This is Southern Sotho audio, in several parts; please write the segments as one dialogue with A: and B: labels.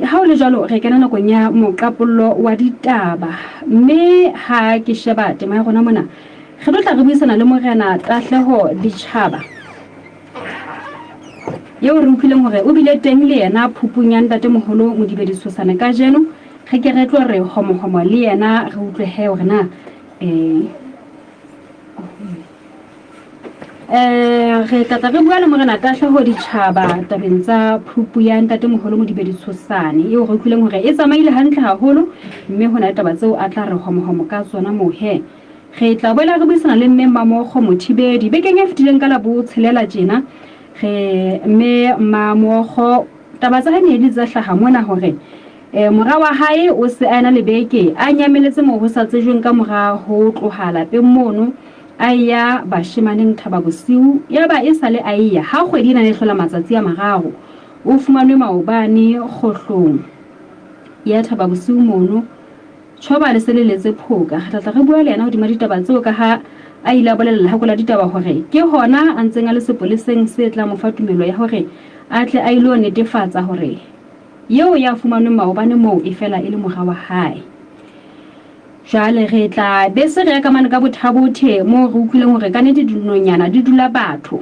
A: Ha o le jwalo re kena nakong ya moqapollo wa ditaba, mme ha ke sheba tema ya rona mona, re tlo tla re buisana le Morena Tahleho Ditjhaba, eo re utlwileng hore o bile teng le yena phupung ya Ntatemoholo Modibedi Tshosane kajeno. Re ke re tlo re homohomo le yena, re utlwe he hore na um Re tla tla re bua le Morena Tahleho Ditjhaba tabeng tsa phupu ya Ntatemoholo Modibedi Tshosane, eo re utlwileng hore e tsamaile hantle haholo, mme ho na le taba tseo a tla re homohomo ka tsona moo he. Re tla boela re buisana le Mme Mmamookgo Mothibedi bekeng e fetileng ka la botshelela tjena. Re Mme Mmamookgo taba tsa hae ne di tsa hlaha mona hore mora wa hae o se a ena le beke a nyameletse moo ho sa tsejweng ka mora ho tloha lapeng mono a eya bashemaneng Thaba Bosiu, yaba e sa le a eya ha kgwedi ena e hlola matsatsi a mararo. O fumanwe maobane kgohlong ya Thaba Bosiu mono. Tjhoba le se le letse phoka. Re tla tla re bua le yena hodima ditaba tseo ka ha a ile a bolella Lehako la Ditaba hore ke hona a ntseng a le sepoleseng se tla mo fa tumelo ya hore a tle a ilo netefatsa hore eo ya fumanweng maobane moo e fela e le mora wa hae. Jwale re tla be se re ya ka mane ka Bothabothe moo re utlwileng hore ka nete dinonyana di dula batho.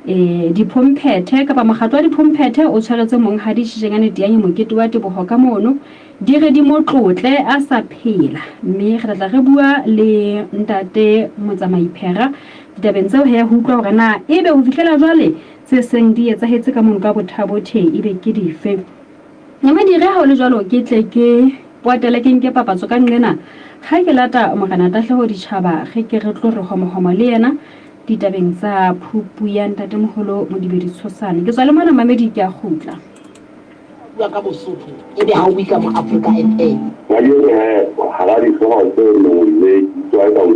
A: E, Diphomphethe kapa mokgatlo wa Diphomphethe o tshwaretse Monghadi Tjitjengane Dianye mokete wa teboho ka mono. Di re di mo tlotle a sa phela. Mme re tla tla re bua le Ntate Motsamai Phera ditabeng tseo he ho utlwa hore na ebe ho fihlela jwale tse seng di etsahetse ka mono ka Bothabothe ebe ke dife. Nyamadi, re ha ho le jwalo ke tle ke potele ke nke papatso ka nqena ha ke lata Morena Tahleho Ditjhaba re ke re tlo re homohomo le yena ditabeng tsa phupu ya Ntatemoholo Modibedi Tshosane. Ke tswa le mona mamedi ke a kgutla.
B: Bua ka Bosotho ebe ha o bue ka Moafrika FM.
C: Kajeno he, hara dihlooho tse neng le utlwa ka ho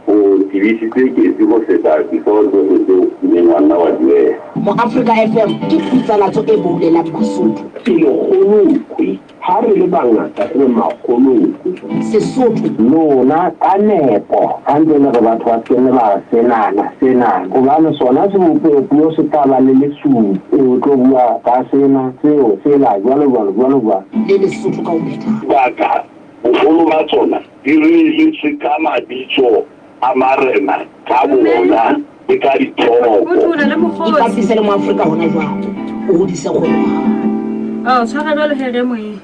C: O tebisitse ketsi ho feta dihlooho tsohle tseo o ileng wa nna wa di beha.
B: Moafrika FM ke phutsalatso e boulelang Basotho.
D: Ke lekgolokwe. Ha re le bangata re be makgolokwe.
B: Sesotho.
D: Lona ka nepo ha ntse le re batho ba se ke nne ba re senana, senana, hobane sona sebopeho-puo se tla ba le lesupi, o tlo bua ka sena, seo, sela, jwalo jwalo, jwalo jwalo.
B: Le Lesotho ka ho phethahala.
C: Baka, boholo ba tsona di reeletswe ka mabitso a marena ka boona le ka dithoko.
B: Ipapise le Moafrika hona jwale, o hodise kgwebo ya hao.
A: Oh, tshwara jwalo he re moyeng.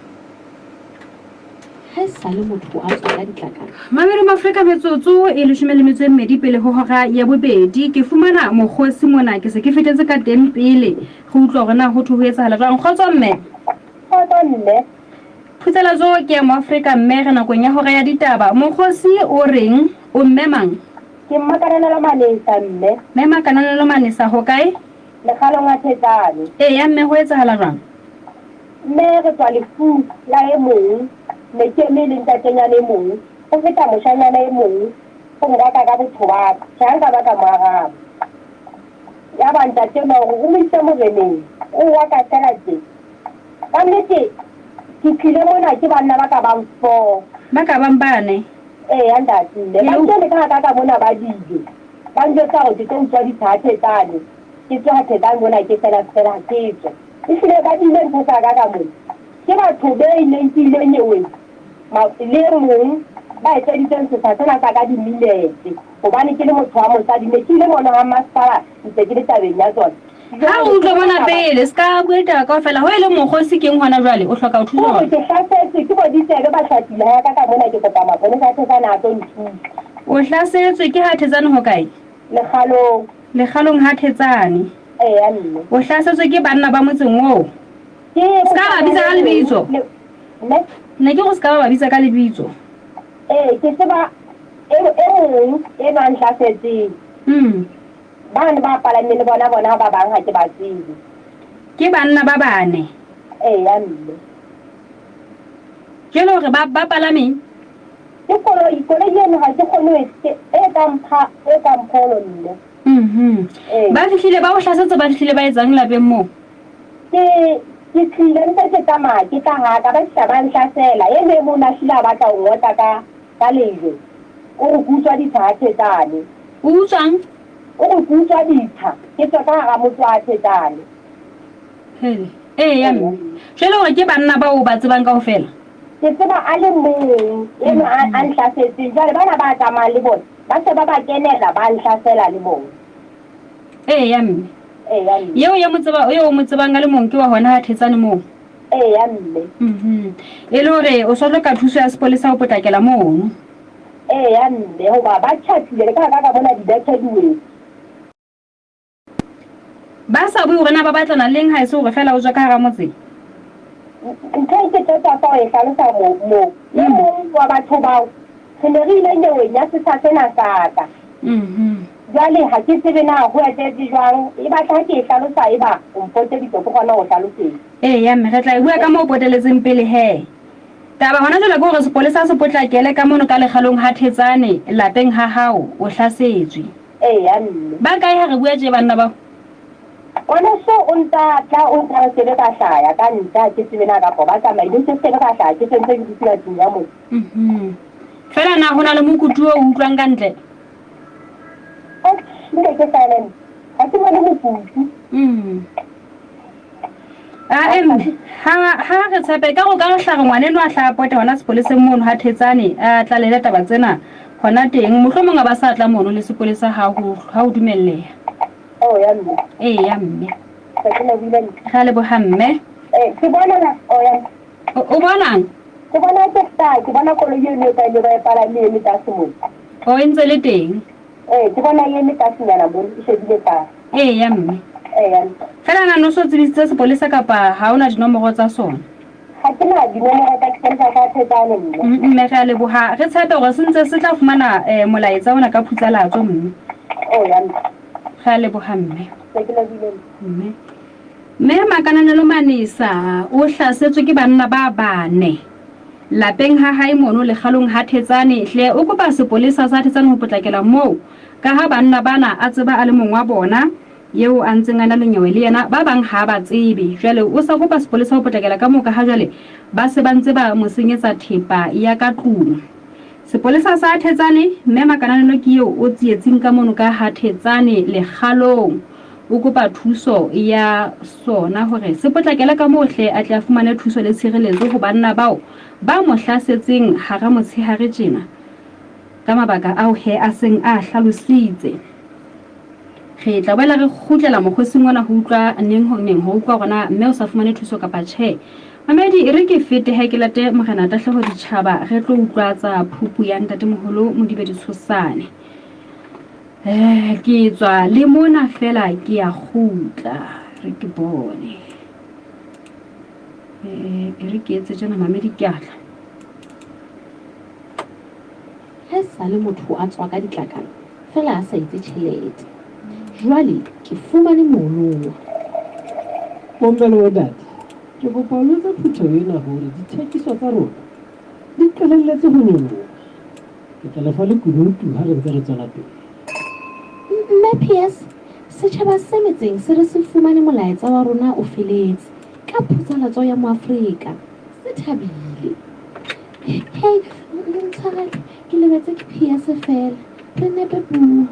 B: Ha e sale motho a tswa ka ditlakala.
A: Mamelo Mafrika metsotso e leshome le metso e mmedi pele ho hora ya bobedi. Ke fumana mokgosi mona, ke se ke fetetse ka teng pele. Re utlwa hore na ho thwe ho etsahala jwang. Kgotso mme.
E: Kgotso mme.
A: Phutselatso ke ya Moafrika mme re nakong ya hora ya ditaba. Mokgosi o reng? O mme mang?
E: Ke Mmakananelo Manesa mme.
A: Mme Makananelo Manesa hokae?
E: Lekgalong a Thetsane.
A: Eya mme ho etsahala jwang?
E: Mme re tswa lefung la e mong, ne ke eme le ntatenyana e mong, ho feta moshanyana e mong o nraka ka botho ba ka, tjhe ha nka ba ka mo araba. Yaba ntate enwa o re o mo ise moreneng, o rwaka feela tje. Ka nnete ke tlile mona ke banna ba ka bang four.
A: Ba ka bang bane?
E: Eya ntate, mme ba kene ka hara ka mona ba dijo, ba njwetsa hore ke tlo utswa ditsha ha Thetsane, ke tswe ha Thetsane mona ke fela fela ha ke tswe. Ehlile ba bile ntho tsa ka ka mona. Ke batho be neng ke ile nyeweng le e mong ba etseditseng setsha sena sa ka diminete hobane ke le motho wa mosadi ne ke ile mono ha masepala ntse ke le tabeng ya tsona.
A: Ha o utlwa mona pele, se ka bua ditaba kaofela. Ho e le mokgosi keng hona jwale? O hloka ho thuswa
E: Hore ke hlasetswe ke bo ditsebe ba hlapile ha ya ka ka mona ke kopa maponesa a Thetsane a tlo nthusa.
A: O hlasetswe ke ha Thetsane hokae?
E: Lekgalong.
A: Lekgalong ha Thetsane.
E: Eya mme.
A: O hlasetswe ke banna ba motseng oo?
E: Ke
A: Se ka ba bitsa ka lebitso.
E: Mme?
A: Ne ke go se ka ba ba bitsa ka lebitso.
E: Ee, ke tseba e e mong e ba nhlasetseng. Bane ba palameng le bona bona ba bang ha ke ba tsebe.
A: Ke banna ba bane.
E: Eya mme.
A: Jwale hore ba ba palameng?
E: Ke koloi, koloi eno ha ke kgone ho e e kang pha e kang pholo mme.
A: Mhm. Ba fihlile ba o hlasetse ba fihlile ba etsang lapeng moo?
E: Ke ke tlile ntse ke tsamaya ke tla ha ka ba fihla ba nhlasela. E ne mong a hlile a batla ho ngotla ka ka lejwe. O re ke utswa ditsha ha Thetsane.
A: O utswang?
E: O re ke utswa ditsha ke tswe ka hara motse wa Thetsane.
A: Hele. Eya mme. Jwale hore ke banna bao o ba tsebang kaofela?
E: Ke tseba a le mong eno a a nhlasetseng. Jwale bana ba tsamayang le bona ba se ba ba kenela ba nhlasela le bona.
A: Eya mme.
E: Eya mme.
A: Eo ya mo tseba, eo o mo tsebang a le mong ke wa hona ha Thetsane moo?
E: Eya mme.
A: Mhm. E le hore o so hloka thuso ya sepolesa ho potlakela mono?
E: Eya mme, hoba ba tjhathile le ka hara ka mona dibethe di wetse.
A: Ba sa bue hore na ba batlana leng haese hore feela o tswa ka hara motse.
E: Ntho e ke tlo tswa fa ho e hlalosa mo, moo. E mong wa batho bao, re ne re ile nyeweng ya setsha sena sa ka. Jwale ha ke tsebe na ho etsahetse jwang, e batla ha ke e hlalosa eba o mpotseditse ke kgona ho hlalosetsa.
A: Eya mme, re tla e bua ka moo o poteletseng pele he. Taba hona jwale ke hore sepolesa se potlakele ka mono ka lekgalong ha Thetsane, lapeng ha hao, o hlasetswe.
E: Eya mme.
A: Ba kae ha re bua tje banna bao?
E: Ngwaneso o ntsa tla o ntsa re sebe ka hlaya ka ntle ha ke tsebe na kapa ba tsamaile ke sebe ka hlaya ke sentse ke dutse ka tlung ya motho.
A: Mhm. Fela na ho na le mokutu o utlwang ka ntle?
E: Nke ke silent. Ha ke bone mokutu.
A: Mm. Ae mme, ha ha re tshepe ka go ka re hlare ngwaneno a hlaha pote hona sepoleseng mono ha Thetsane a tlalele taba tsena hona teng. Mohlomong a ba sa tla mono le sepolesa ha ho ha ho dumelleha.
E: Oh ya mme.
A: Ee ya mme.
E: Se ke lebohile mme.
A: Re a leboha mme.
E: Eh ke bona na oh ya mme.
A: O bonang?
E: Ke bona ke hlaha ke bona koloi eno e ka ile ba e palame e eme tlase mona.
A: Oh e ntse le teng.
E: Ee, ke bona e eme tlasenyana mono, e shebile tlase.
A: Eya, mme.
E: Eya, mme.
A: Fela na no so tsebisitse sepolesa kapa ha o na dinomoro tsa sona?
E: Ga ke na dinomoro tsa sepolesa sa Thetsane, mme.
A: Mme, re a leboha. Re tshepe hore se ntse se tla fumana molaetsa ona ka phutsalatso, mme.
E: Eya, mme.
A: Re a leboha, mme.
E: Se ke lebohile, mme.
A: Mme. Mme Makananelo Manesa o hlasetswe ke banna ba bane. Lapeng ha hae mono lekgalong ha Thetsane hle o kopa sepolesa sa Thetsane ho potlakela moo ka ha banna bana a tseba a le mong wa bona eo a ntseng a na le nyewe le yena ba bang ha a ba tsebe jwale o sa kopa sepolesa ho potlakela ka moo ka ha jwale ba se ba ntse ba mo senyetsa thepa ya ka tlung. Sepolesa sa Thetsane, Mme Makananelo ke eo o tsietsing ka mono ka ha Thetsane lekgalong. O kopa thuso ya sona hore se potlakele ka moo hle a tle a fumane thuso le tshireletso ho banna bao ba mo hlasetseng hara motshehare tjena ka mabaka ao he a seng a a hlalositse. Re tla boela re kgutlela mokgosing ona ho utlwa neng ho neng ho utlwa hore na mme o sa fumane thuso kapa tjhe. Mamedi, e re ke fete he ke late Morena Tahleho Ditjhaba re tlo utlwa tsa phupu ya Ntatemoholo Modibedi Tshosane. Eh, ke tswa le mona fela ke ya kgutla re ke bone. Eh, e re ke etse tjena mamedi ke a tla.
F: Ha e sale motho a tswa ka ditlakala feela a sa etse tjhelete. Jwale ke fumane monowa.
G: Bomme le bontate, ke kopa ho jwetsa phutheho ena hore dithekiso tsa rona di qalelletse ho nyoloha. Ke tla le fa lekunutu ha re ntse re tswela pele.
F: Mme Pierce, setjhaba se metseng se re se fumane molaetsa wa rona o feletse, ka phutsalatso ya Moafrika. Se thabile. Hei, ntshwarele, ke lebetse ke Pierce feela. Re nepe puo.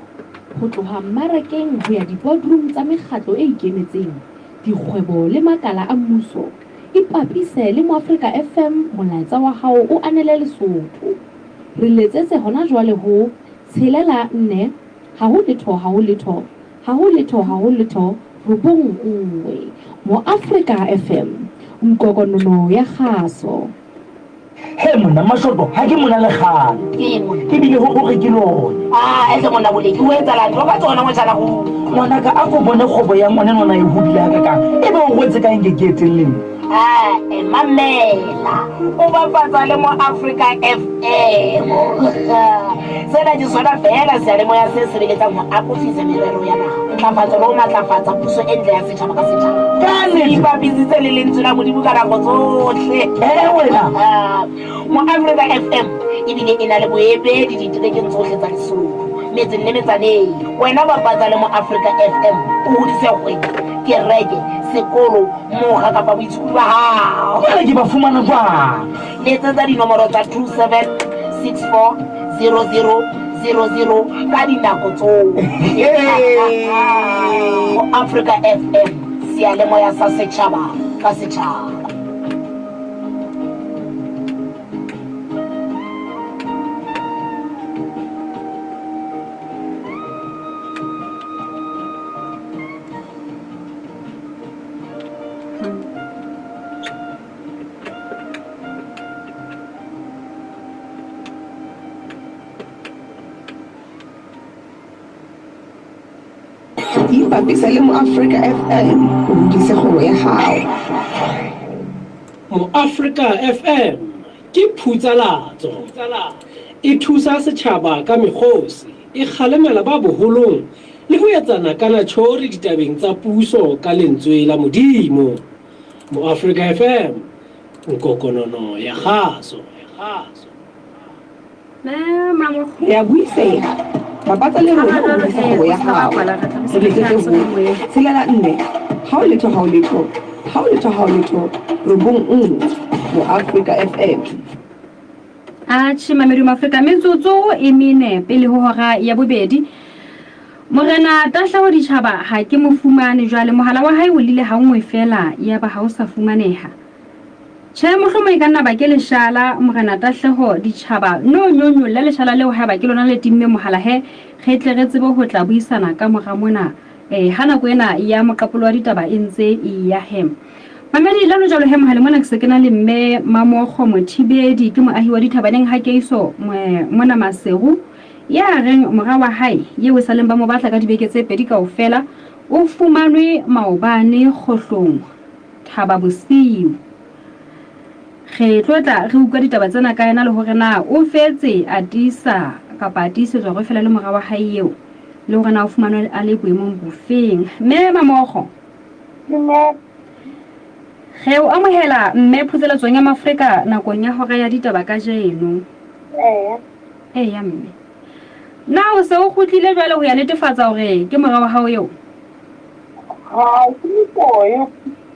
F: Ho tloha mmarakeng ho ya di-boardroom tsa mekgatlo e ikemetseng, dikgwebo le makala a mmuso, Ipapise le Moafrika FM molaetsa wa hao o anele Lesotho. Re letsetse hona jwale ho, tshelela nne, ha ho letho ha ho letho, ha ho letho ha ho letho, robong nngwe. Moafrika FM, nkokonono ya kgaso.
B: He monna Mashoto, ha ke mona le kgale.
H: Ke monna.
B: Ke bile ho hore ke lone.
H: Ah, ese monna boleki o etsalang tlo ka tsona motjhana go.
B: Ngwanaka a ko bone kgwebo ya ngwaneno na e hodile hakakang. Ebe o rwetse ka eng ke ke etelleng?
H: Ah, eh, mamela. O bapatsa le mo Africa FM. Sena ke sona feela seyalemoya se sebeletsang ho akofisa merero ya naha, ntlafatso le ho matlafatsa puso e ntle ya setjhaba ka setjhaba.
B: Ka nnete.
H: Ipapisitse le lentswe la Modimo ka nako tsohle.
B: Eh, wena.
H: Mo Africa FM ebile e na le boemedi diterekeng tsohle tsa Lesotho, metseng le metsaneng. Wena bapatsa le mo Africa FM o hodise kgwebo, kereke, sekolo, mokga kapa boitshokodi ba hao.
B: Jwale ke ba fumana jwang?
H: Letsetsa dinomoro tsa 27640000 ka dinako tsohle. Mo Africa FM, seyalemoya sa setjhaba. ka setjhaba.
I: Ipapise le Moafrika FM o hodise kgwebo ya hao.
G: Moafrika FM ke phutsalatso. E thusa setjhaba ka mekgosi, e kgalemela ba boholong le ho etsana ka natjhori ditabeng tsa puso ka lentswe la Modimo. Moafrika FM, nkokonono ya kgaso.
I: Re a buiseha. Bapatsa le rona o hodise kgwebo ya hao. Re letsetse ho, tshelela nne, hao letho hao letho, hao letho hao letho, robong nngwe. Moafrika FM.
A: Atjhe, Mamedi Mafrika, metsotso e mene pele ho hora ya bobedi. Morena Tahleho Ditjhaba ha ke mo fumane jwale, mohala wa hae o lile ha nngwe feela yaba ha o sa fumaneha. Tjhe, mohlomong e ka nna ba ke leshala, Morena Tahleho Ditjhaba, no nyonyolle leshala leo haeba ke lona le timme mohala he, re tle re tsebe ho tla buisana ka mora mona. Eh, ha nako ena ya moqapolo wa ditaba e ntse e ya he. Mamedi, lalo jwalo he mohale mona ke se ke na le mme Mamokgo Mothibedi, ke moahi wa Dithabaneng ha Keiso mona Maseru, ya reng mora wa hae eo e saleng ba mo batla ka dibeke tse pedi kaofela o fumanwe maobane kgohlong Thaba Bosiu. Re tlo tla re utlwa ditaba tsena ka yena le hore na o fetse a tiisa kapa a tiisetswa hore fela le mora wa hae eo le hore na o fumanwe a le boemong bofeng. Mme Mamokgo.
E: Mme.
A: Re o amohela mme phutseletsong ya Mafrika nakong ya hora ya ditaba kajeno.
E: Eya.
A: Eya mme. Na o se o kgutlile jwale ho ya netefatsa hore ke mora wa hao eo?
E: Ha ke so ye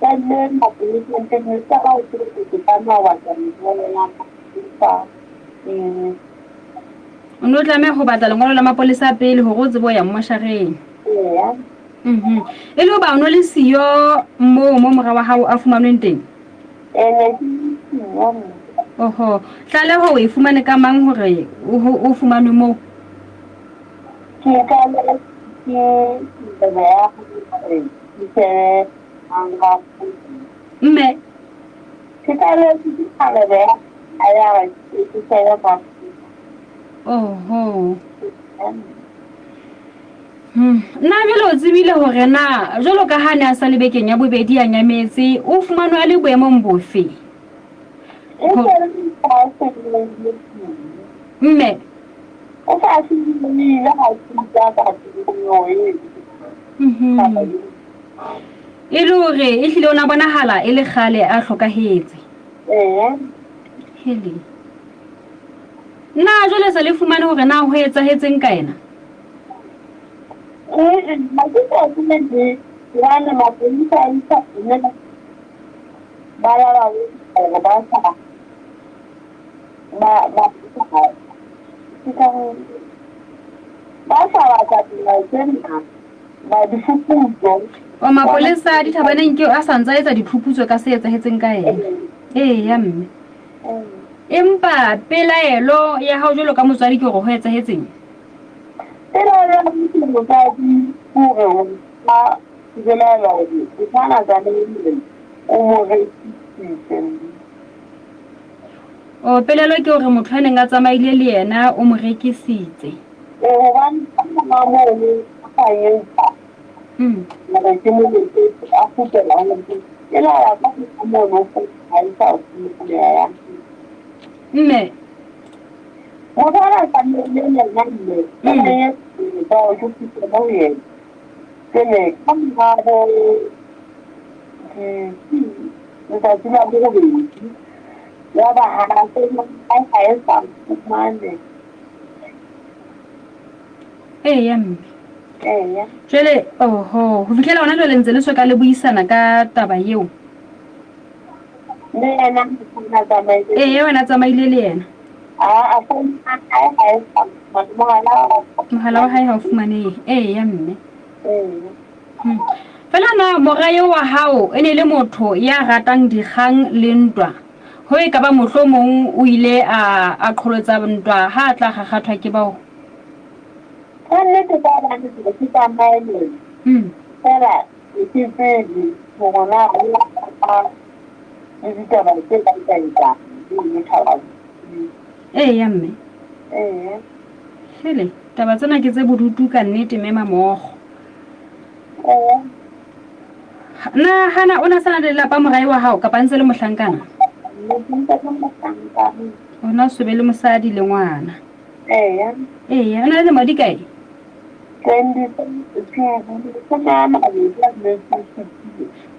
E: ka mme mapoleseng teng ne sa ba ke ke tlameha ho batla lengolo la mapolesa pele.
A: O ne o tlameha ho batla lengolo la mapolesa pele hore o tsebe ho ya mmoshareng.
E: Eya.
A: E le hoba o no le siyo moo mo mora wa hao a fumanweng teng?
E: Ee, ne ke le siyo mme.
A: Oho, tlaleho o e fumane ka mang hore o fumanwe moo?
E: Ke tlaleho ke tsebe ya hore ke shebe mang ka
A: Mme?
E: Ke tlaleho ke tsebe ya hore ke shebe mang.
A: Oho. Na jwale o tsebile hore na jwalo ka ha ne a sa le bekeng ya bobedi a nyametse, o fumanwe a le boemong bofe?
E: E se le sa sebele.
A: Mme.
E: O sa sebele ha ke ka ka tseo e.
A: E le hore e hlile o na bonahala e le kgale a hlokahetse.
E: Ee.
A: Hele. Na jwale se le fumane hore na ho etsahetseng ka yena?
E: Ee, ha ke sa tsebe hobane mapolesa a isa mme ba ya ba hore ba sa ba ba ke ka ba sa batla tsela tsena ba diphuputso.
A: O mapolesa a Dithabaneng ke a sa ntsa etsa diphuputso ka se etsahetseng ka ena. Ee ya mme. Empa pelaelo ya hao jwalo ka motswadi ke hore ho etsahetseng?
E: Pelaelo ya ke motswadi ke hore o a belaela hore o tshwana tlamehile hore o mo rekisitse.
A: O pelaelo ke hore motho a neng a tsamaile le yena o mo rekisitse.
E: Ee, hobane ka mora mono a sa etsa hore ke mo letsetse a kgutlela ho nna. Ke laela ka mora mono ha e sa fumaneha ya.
A: Mme.
E: Motho a na tsamaile le yena mme o ne etsa hore ke kgutlele ho yena. Jwale ka mora bo letsatsi la borobedi ya ba ha ha e sa fumane.
A: Eya mme.
E: Eya.
A: Jwale oho, ho fihlela hona jwale ntse le soka le buisana ka taba eo.
E: Le yena a tsamaile.
A: Ee, wena tsamaile le yena.
E: A phone ya hae ha e sa mohala
A: Mohala wa hae ha o fumanehe. Eya mme.
E: Ee.
A: Fela na mora eo wa hao e ne e le motho ya ratang dikgang le ntwa? Ho e ka ba mohlomong o ile a a qholotsa ntwa ha a tla kgakgathwa ke bao?
E: Ka nnete ka hobane ke ne ke tsamaye le ena. Fela ke ke tsebe hore na ho ba le ditaba tse ka etsaetsang mono Thaba-Bosiu.
A: Eya mme.
E: Ee.
A: Hele, taba tsena ke tse bodutu ka nnete mme Mamogo.
E: Ee.
A: Na hana o na sa na le lelapa morae wa hao kapa ntse le mohlankana?
E: Ne ke ntse le mohlankana.
A: O na so be le mosadi le ngwana.
E: Ee.
A: Ee, o na le dilemo di kae?
E: 22, 27.
A: O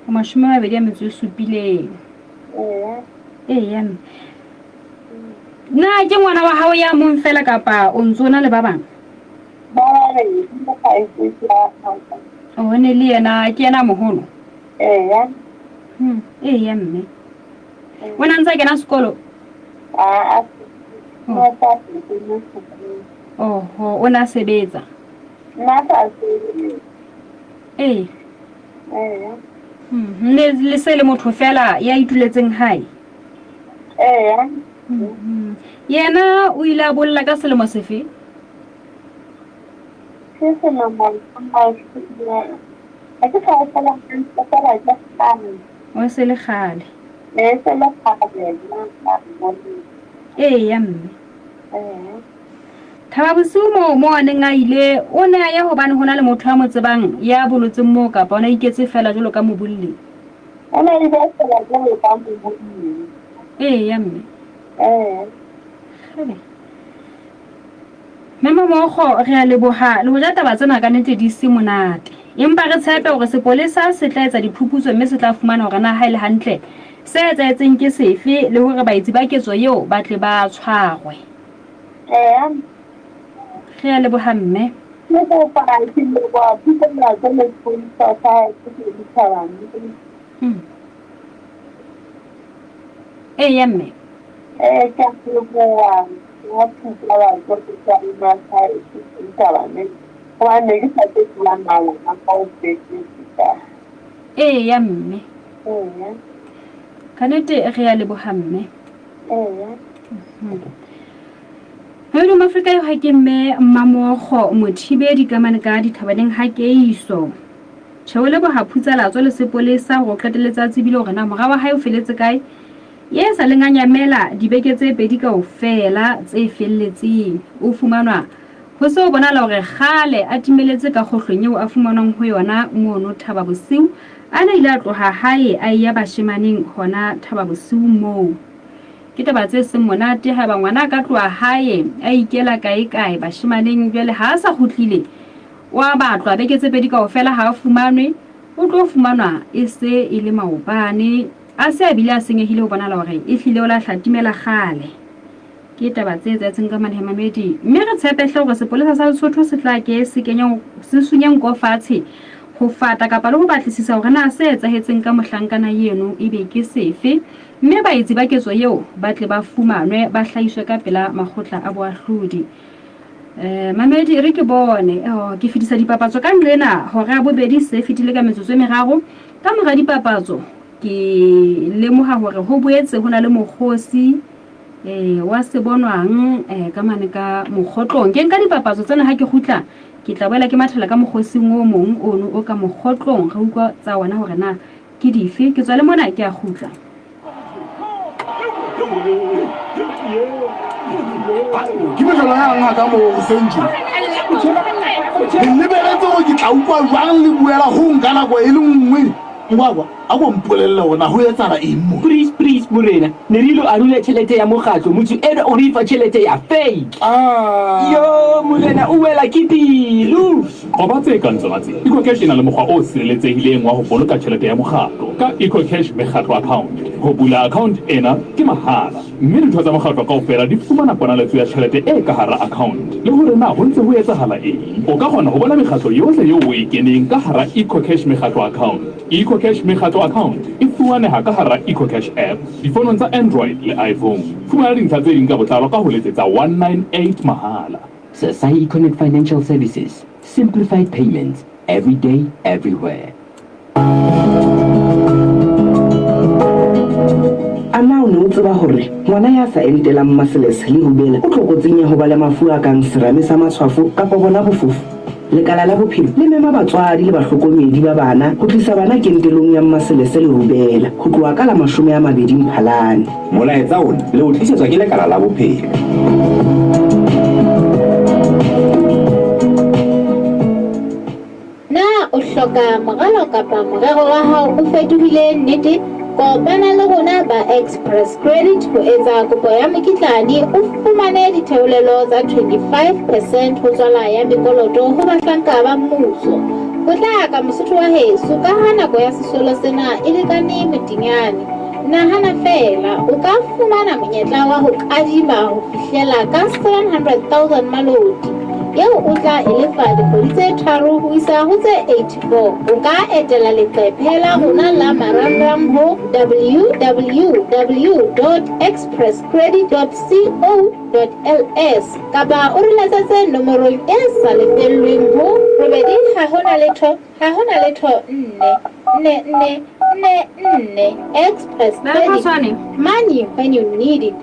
A: 27.
E: Ee.
A: Ee, mme. Na ke ngwana wa hao ya mong fela kapa o ntse o na le ba bang?
E: Ba babedi le kgaitsedi ya ka.
A: O ne le yena ke yena a moholo?
E: Ee.
A: Ee, mme. O ne a ntse a kena sekolo?
E: Aa, o ne a sa kene sekolo.
A: Oho, o ne a sebetsa?
E: Nna sa sebetse.
A: Ee.
E: Ee.
A: Ne le se le motho fela ya ituletseng hae?
E: Ee.
A: Yena o ile a bolla ka selemo sefe?
E: Ke selemo sa mashome. Ha ke sa hopola hantle fela ke kgale.
A: O se le kgale.
E: E se le kgale nna ka bona.
A: Eya mme.
E: Ee.
A: Thaba bosiu moo mo a neng a ile o ne a ya hobane ho na le motho a mo tsebang ya bolotseng moo kapa o ne a iketse feela jwalo ka mobolli?
E: O ne a ile feela jwalo ka mobolli.
A: Eya mme.
E: Ee.
A: Kgele. Mme Mamokgo re a leboha le hoja taba tsena ka nnete di se monate. Empa re tshepe hore sepolesa se tla etsa diphuputso mme se tla fumana hore na ha e le hantle se etsahetseng ke sefe le hore baetsi ba ketso eo ba tle ba tshwarwe.
E: Eya.
A: Re a leboha mme.
E: Ke kopa ke leboha Phutlamatswe le sepolesa sa haeso se ditjhaba mme.
A: Eya mme.
E: Ee ke a leboha ya Phutlamatswe le sa haeso se ditjhaba mme hobane ne ke sa tlo bua mangwana ka ho fetisa.
A: Eya mme.
E: Eya.
A: Ka nnete re a leboha mme.
E: Eya.
A: Hello Mafrika eo ha ke mme Mmamogo Mothibedi ka mane ka dithabaneng ha Keiso. Tjhe o leboha Phutsalatso le sepolesa hore o qetelletse a tsebile hore na mora wa hae o feletse kae. Ye sa leng a nyamela dibeke tse pedi kaofela tse felletseng. O fumanwa ho se ho bonahala hore kgale a timeletse ka kgohlong eo a fumanwang ho yona mono Thaba Bosiu. A na ile a tloha hae a eya bashemaneng hona Thaba Bosiu moo. Ke taba tse seng monate haeba ngwana a ka tloha hae a ikela kae kae bashemaneng jwale ha a sa kgutlile o a batlwa beke tse pedi kaofela ha a fumanwe o tlo fumanwa e se e le maobane a se a bile a senyehile ho bonahala hore e hlile o la hla timela kgale. Ke taba tse etsahetseng ka mane Mamedi mme re tshepe hle hore sepolesa sa Lesotho se tla ke se kenya se sunye nko fatshe ho fata kapa le ho batlisisa hore na se etsahetseng ka mohlankana eno ebe ke sefe. Mme baetsi ba ketso eo ba tle ba fumanwe, ba hlahiswe ka pela makgotla a boahlodi. Eh, mamedi, e re ke bone. Oh, ke fetisa dipapatso ka nqena, hora ya bobedi se fetile ka metsotso e meraro. Ka mora dipapatso, ke lemoha hore ho boetse ho na le mokgosi eh, wa se bonwang eh, ka mane ka mokgotlong. Ke nka dipapatso tsena ha ke kgutla, ke tla boela ke mathela ka mokgosing o mong ono o ka mokgotlong, re utlwa tsa wona hore na Ke dife? Ke tswa le mona, ke a kgutla.
J: Ke mehlolo ya ngaka mo hoseng tje. Le lebeletse hore ke tla utlwa jwang le buela ho nka nako e le nngwe. Ngwakwa, a ko mpolelle hore na ho etsahala eng mo.
K: Please, please, morena, ne re ilo arola tjhelete ya mokgatlo, motho enwa o re fa tjhelete ya fake. Yo, morena, o wela ke pelo.
L: Qoba tse kang tsona tse. EcoCash e na le mokgwa o sireletsehileng wa ho boloka tjhelete ya mokgatlo ka EcoCash Mekgatlo Account. Ho bula account ena ke mahala, mme ditho tsa mokgatlo kaofela di fumana ponaletso ya tjhelete e ka hara account le hore na ho ntse ho etsahala eng. O ka kgona ho bona mekgatlo yohle eo o e keneng ka hara EcoCash Mekgatlo Account. EcoCash Mekgatlo Account e fumaneha ka hara EcoCash app difonong tsa Android le iPhone. Fumana dintlha tse ding ka botlalo ka ho letsetsa 198 mahala.
K: Sasai Econet Financial Services, simplified payments, every day, everywhere.
M: A na o ne o tseba hore ngwana ya sa entelang maseles le rubella o tlokotsing ya ho ba le mafu a kang serame sa matshwafo kapa hona bofofu? Lekala la Bophelo le mema batswadi le bahlokomedi ba bana ho tlisa bana kentelong ya mmaselese le rubella ho tloha ka la 20 Mphalane.
N: Molaetsa ona le o tlisetswa ke Lekala la Bophelo.
F: Na o hloka moralo kapa morero wa hao o fetohile nnete? Kopana le rona ba Express Credit ho etsa kopo ya mokitlane o fumane ditheolelo tsa 25 percent ho tswala ya mekoloto ho bahlanka ba mmuso. Potlaka Mosotho wa heso ka ha nako ya sesolo sena e lekane motinyane. Nahana feela, o ka fumana monyetla wa ho kadima ho fihlela ka 700,000 maloti, eo o tla e lefa dikgwedi tse tharo ho isa ho tse 84. O ka etela leqephe la rona la marangrang ho www.expresscredit.co.ls kapa o re letsetse nomorong e sa lefellweng ho robedi ha ho na letho Ha ho na letho nne, nne, nne, nne, nne. Express credit. Money when you need it.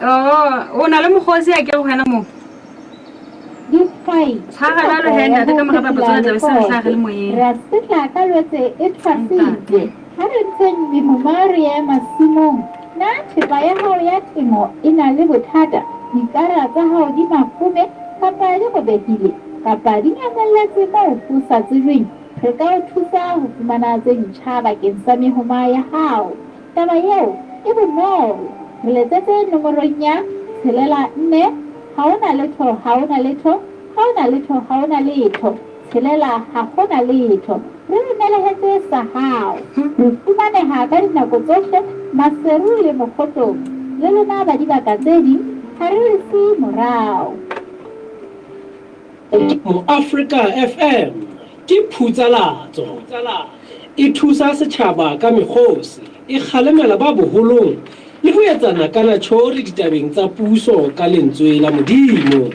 A: Oh, o na le mokgosi a ke go wena mo.
F: Dihwai
A: Tshwara jwalo he ntate ka mora papatso re tla be se re hlaha re le moyeng.
F: Re a setla ka lwetse e thwasitse. Ha re ntsheng mehoma re ye masimong. Na thepa ya hao ya temo e na le bothata? Dikara tsa hao di mafome kapa di robehile kapa di nyamelletse moo ho sa tsejweng? Re ka o thusa ho fumana tse ntjha bakeng sa mehoma ya hao. Taba eo e bonolo. Re letsetse nomorong ya tshelela nne ha ho na letho ha ho na letho ha ho na letho ha ho na letho tshelela ha ho na letho. Re o nelehetse sa hao. Re fumaneha ka dinako tsohle Maseru le Mokgotlong. Le lona ba dibaka tse ding ha re le siye morao.
G: Moafrika FM ke phutsalatso. E thusa setjhaba ka mekgosi, e kgalemela ba boholong le ho etsa nakanatjhori ditabeng tsa puso ka lentswe la Modimo.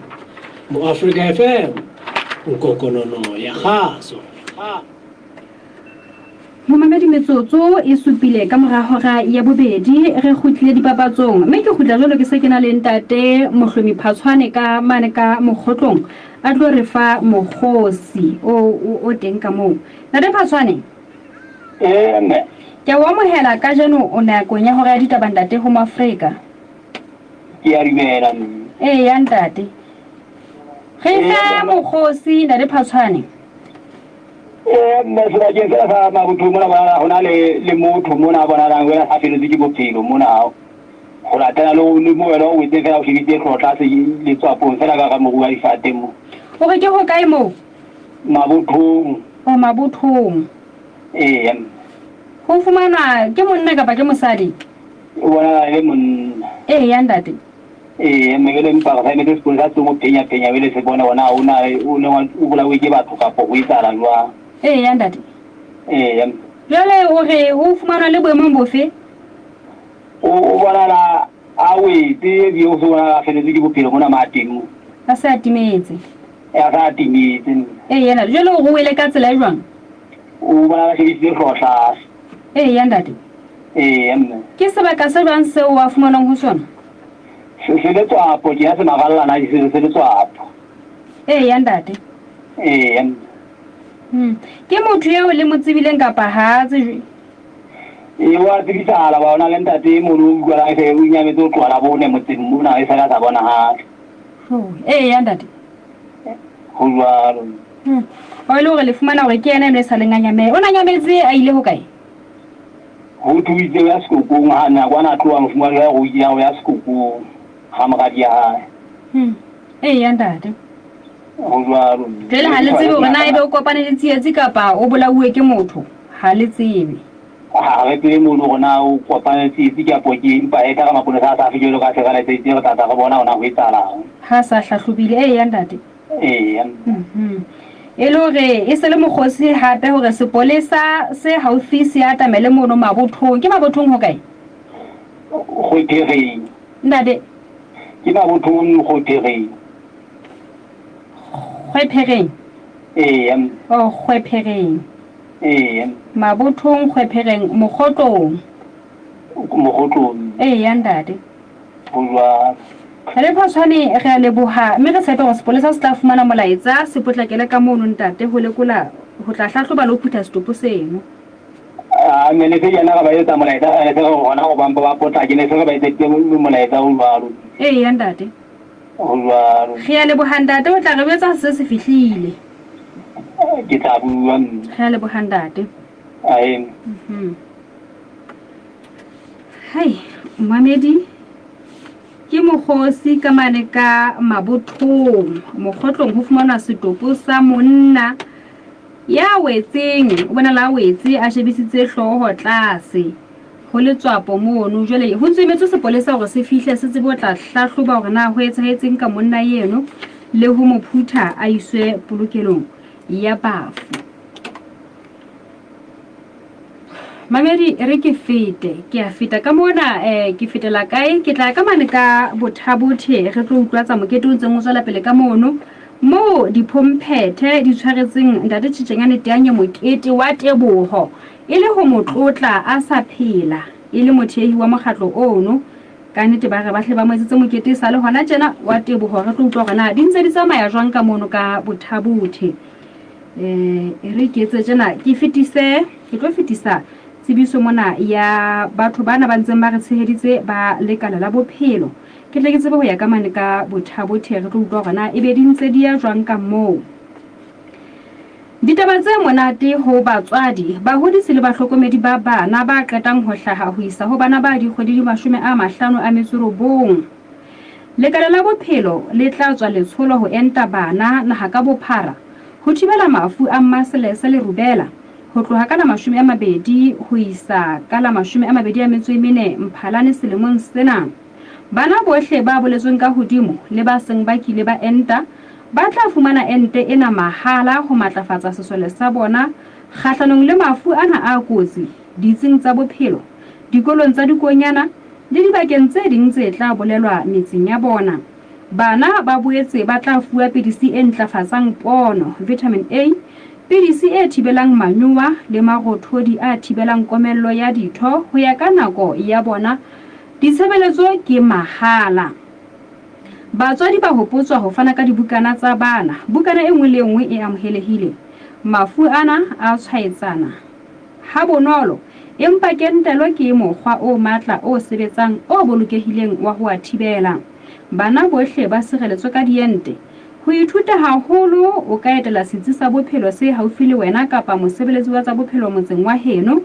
G: Moafrika FM, nkokonono ya kgaso.
A: Momamedi metsotso e supile ka mora hora ya bobedi re kgutlile dipapatsong mme ke kgutla jwalo ke se ke na le ntate Mohlomi Phatshwane ka mane ka mokgotlong a tlo re fa mokgosi o, o, o teng ka moo. Ntate Phatshwane.
C: Ee, mme.
A: Ke a o amohela kajeno o nakong ya hora ya ditaba ntate ho Moafrika.
C: Ke a dumela mme.
A: Ee ya ntate. Re fe mokgosi ntate Phatshwane.
C: Ee, mme sebakeng sena sa Mabotho mona bonahala ho na le le motho mona a bonahalang wena a feletswe ke bophelo mona ho latela le le mo wena o wetse fela o shebile hlooho tlase letswapong fela ka ga moru wa difate mo.
A: O re ke hokae moo?
C: Mabothong.
A: O Mabothong.
C: Ee.
A: Ho fumanwa ke monna kapa ke mosadi?
C: O bonahala e le monna.
A: Ee, ya ntate.
C: Ee, mme jwale empa re sa emetse sepolesa se tlo mo phenya phenya jwale se bone hore na o na o ne o bolauwe ke batho kapo ho etsahala jwang.
A: Ee, ya ntate.
C: Ee.
A: Jwale o re o fumanwa le boemong bofe?
C: O o bonahala a wetse ebile o se bonahala a feletswe ke bophelo mona mateng mo.
A: A se a timetse.
C: A se a timetse.
A: Ee, ya ntate. Jwale o re o wele ka tsela e jwang?
C: O bonahala a shebisitse hlooho tlase.
A: Ee, ya ntate.
C: Ee, mme.
A: Ke sebaka se jwang seo a fumanwang ho sona?
C: Se, se letswapo, ke ya se marallana, se, se letswapo.
A: Ee, ya ntate.
C: Ee, mme.
A: Ke motho eo le mo tsebileng kapa ha a tsejwe?
C: Ee, o a tsebisahala ba ona le ntate e mono o utlwalang se o inyametse o tloha la bone motseng mona e sala sa bonahale.
A: Ee, ya ntate.
C: Ho jwalo.
A: O e le hore le fumana hore ke yena eno e sa leng a nyamela. O na nyametse a ile hokae?
C: Ho thwe o itse o ya sekokong ha nako ana a tloha mofumahadi wa hae o ile o ya sekokong ha moradi ya hae.
A: Ee, ya ntate.
C: Ho jwalo.
A: Jwale ha le tsebe hore na ebe o kopane le tsietsi kapa o bolauwe ke motho. Ha le tsebe.
C: Ha re tsebe mono hore na o kopane le tsietsi kapo ke empa e tla re maponesa a sa fihle jwalo ka se re letseditse re tla tla re bona hore na ho etsahalang.
A: Ha sa hlahlobile. Ee, ya ntate.
C: Ee.
A: E le hore e se le mokgosi hape hore sepolesa se haufi se atamele mono mabothong. Ke mabothong hokae?
C: Kgwephereng.
A: Ntate.
C: Ke mabothong Kgwephereng.
A: Kgwephereng?
C: Ee.
A: Oh, Kgwephereng.
C: Ee.
A: Mabothong, Kgwephereng, Mokgotlong.
C: Mogotlong.
A: Eya ntate.
C: Ho jwalo.
A: Re Photshwane re a leboha mme re tshepe hore sepolesa se tla fumana molaetsa se potlakele ka mono ntate ho lekola ho tla hlahloba le ho phutha setopo seno.
C: A mme ne se yena re ba etsa molaetsa re ne se re hona go bampa ba potlake ne se re ba etseditse molaetsa o jwalo.
A: Eya ntate.
C: Ho jwalo.
A: Re a leboha ntate o tla re jwetsa se se fihlile.
C: Ke tla bua mme.
A: Re a leboha ntate.
C: Ae.
A: Hai, momamedi ke mokgosi ka mane ka mabothong mokgotlong ho fumanwa setopo sa monna ya wetseng o bonala a wetse a shebisitse hlooho tlase ho letswapo mono jwale ho ntse emetswe sepolesa hore se fihle se tsebe ho tla hlahloba hore na ho etsahetseng ka monna eno le ho mo phutha a iswe polokelong ya bafu. Mamedi e re ke fete ke a feta ka mona um ke fetela kae ke tla ka mane ka bothabothe re tlo utlwatsa mokete o ntseng o tswela pele ka mono moo diphomphethe di tshwaretseng ntate Tjhetjenyane Teanye mokete wa teboho e le ho mo tlotla a sa phela e le mothehi wa mokgatlo ono. Ka nnete ba re ba hle ba mo etsetse mokete e sa le hona tjena wa teboho. Re tlo utlwa hore na di ntse di tsamaya jwang ka mono ka bothabothe. Eh, e re ke etse tjena ke fetise ke tlo fetisa tsebiso mona ya batho bana ba ntseng ba re tsheheditse ba lekala la bophelo. Ke tle ke tsebe ho ya ka mane ka bothabothe re tlo utlwa hore na ebe di ntse di ya jwang ka moo. Ditaba tse monate ho batswadi, bahodisi le bahlokomedi ba bana ba qetang ho hlaha ho isa ho bana ba dikgwedi di 59. Lekala la bophelo le tla tswa letsholo ho enta bana naha ka bophara ho thibela mafu a mmaselese le rubela ho tloha ka la 20 ho isa ka la 24 Mphalane selemong sena. Bana bohle ba boletsweng ka hodimo le ba seng ba kile ba enta ba tla fumana ente ena mahala ho matlafatsa sesole sa bona kgahlanong le mafu ana a kotsi ditsing tsa bophelo, dikolong tsa dikonyana le dibakeng tse ding tse tla bolelwa metseng ya bona. Bana ba boetse ba tla fuwa pidisi e ntlafatsang pono, vitamin A, pidisi e thibelang manyowa le marothodi a thibelang komello ya ditho ho ya ka nako ya bona Ditshebeletso ke mahala. Batswadi ba hopotswa ho fana ka dibukana tsa bana. Bukana e nngwe le e nngwe e amohelehile. Mafu ana a tshwaetsana ha bonolo, empa kentelo ke mokgwa o matla o sebetsang o bolokehileng wa ho a thibela. Bana bohle ba sireletswe ka diente. Ho ithuta haholo, o ka etela setsi sa bophelo se haufi le wena kapa mosebeletsi wa tsa bophelo motseng wa heno.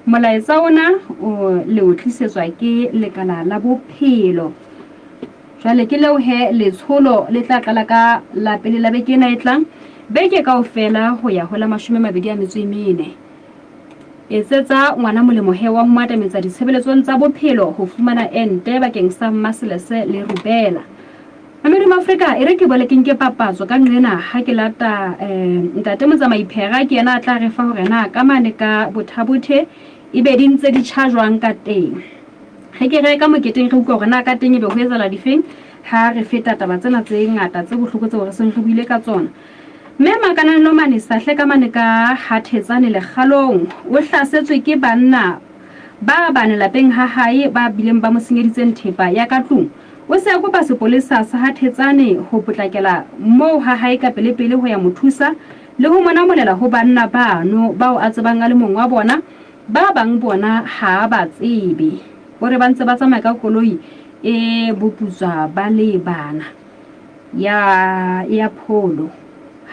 A: Molaetsa ona o le o tlisetswa ke Lekala la Bophelo. Jwale ke leo he letsholo le tla qala ka la pele la beke ena e tlang, beke kaofela ho ya ho la 24. Etsetsa ngwana molemo he wa ho mo atametsa ditshebeletsong tsa bophelo ho fumana ente bakeng sa mmaselese le rubela. Mamedi Maafrika, e re ke boele ke nke papatso ka nqena ha ke lata eh, ntate Motsamai Phera ke yena a tla re fa hore na ka mane ka Bothabothe e be di ntse di tjha jwang ka teng. Re ke re ka moketeng re utlwa hore na ka teng e be ho etsahala difeng ha re feta taba tsena tse ngata tse bohloko tseo re seng re buile ka tsona. Mme Makananelo Manesa hle ka mane ka Hathetsane Lekgalong o hlasetswe ke banna ba bane lapeng ha hae ba bileng ba mo senyeditseng thepa ya ka tlung. O se a kopa sepolesa sa ha Thetsane ho potlakela moo ha hae kapele-pele ho ya mo thusa le ho mo namolela ho banna bano bao a tsebang a le mong wa bona, ba bang bona ha a ba tsebe. O re ba ntse ba tsamaya ka koloi e boputswa ba le bana ya ya pholo,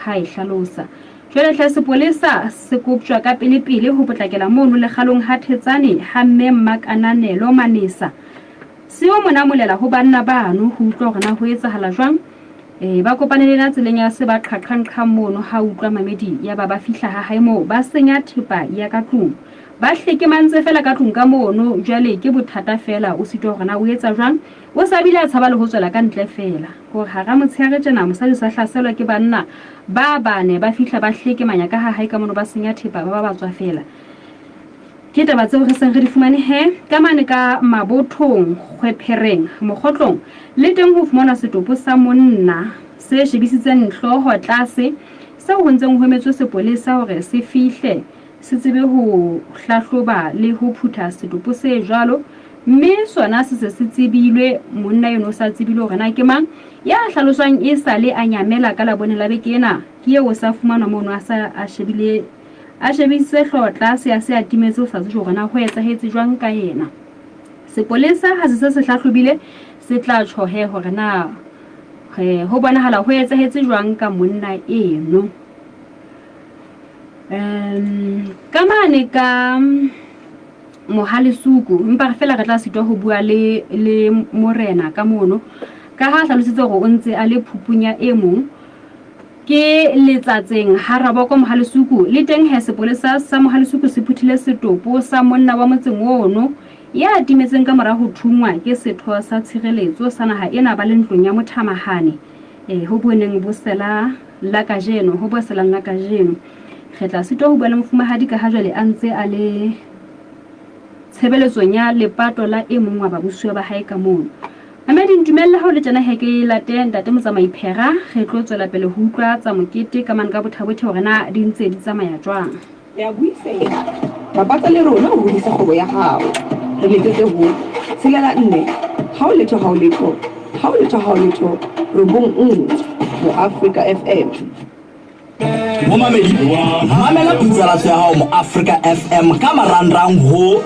A: ha e hlalosa. Jwale hle sepolesa se koptjwa ka pele-pele ho potlakela mono lekgalong ha Thetsane ha Mme Mmakananelo Manesa. Se yo mo namolela ho banna bano ho utlwa hore na ho etsahala jwang. E, ba kopane le yena tseleng ya se ba qhaqhanqhang mono ha utlwa mamedi yaba ba fihla ha hae moo ba senya thepa ya ka tlung. Ba hlekemantse feela ka tlung ka mono jwale ke bothata feela o sitwa hore na o etsa jwang. O sa bile a tshaba le ho tswela ka ntle feela. Hore hara motshehare tjena mosadi o sa hlaselwa ke banna ba bane ba fihla ba hlekemanya ka ha hae ka mono ba senya thepa ba ba ba tswa feela. Ke taba tseo re seng re di fumane he ka mane ka mabothong, kgwephereng, mokgotlong, le teng ho fumanwa setopo sa monna se shebisitseng hlooho tlase, seo ho ntseng ho emetswe sepolesa hore se fihle se tsebe ho hlahloba le ho phutha setopo se jwalo. Mme sona se se se tsebilwe, monna eno o sa tsebile hore na ke mang ya hlaloswang e sa le a nyamela ka Labone la beke ena. Ke eo o sa fumanwa mono a sa a shebile a shebisitse hlooho tlase a se a timetse ho sa tsejwe hore na ho etsahetse jwang ka yena. Sepolesa ha se se se hlahlobile se tla tjho he hore na he ho bonahala ho etsahetse jwang ka monna eno. Um ka mane ka Mohalesuku, empa re fela re tla sitwa ho bua le le morena ka mono ka ha a hlalositse hore o ntse a le phupung ya e mong ke letsatseng ha Raboko Mohalesuku. Le teng he sepolesa sa Mohalesuku se phuthile setopo sa monna wa motseng ono ya timetseng ka mora ho thungwa ke setho sa tshireletso sa naha ena ba le ntlong ya mothamahane e ho bo neng bo sela la kajeno ho bo selang la kajeno. Re tla sitwa ho bua le mofumahadi ka ha jwale a ntse a le tshebeletsong ya lepato la e mong wa babusuwa ba hae ka mono. Mamedi, ntumelle ha o le tjena he ke late ntate Motsamai Phera, re tlo tswela pele ho utlwa tsa mokete ka mane ka Bothabothe hore na di ntse di tsamaya jwang.
I: Re a buiseha. Bapatsa le rona ho hodisa kgwebo ya hao. Re letsetse ho, tshelela nne, hao letho hao letho, hao letho hao letho, robong nngwe. Moafrika FM.
N: Momamedi, mamela putsalatso ya hao Moafrika FM ka marangrang ho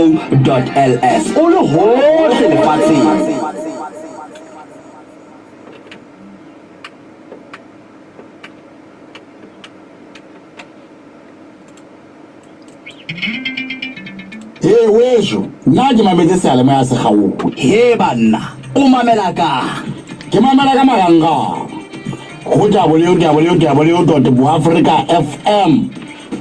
N: www.moafrikafm.co.ls o le hohle lefatsheng.
J: He weso, nna ke mametse seyalemoya se kgaowe.
N: He banna, o mamela kang?
J: Ke mamela ka marangrang go www dot boafrica fm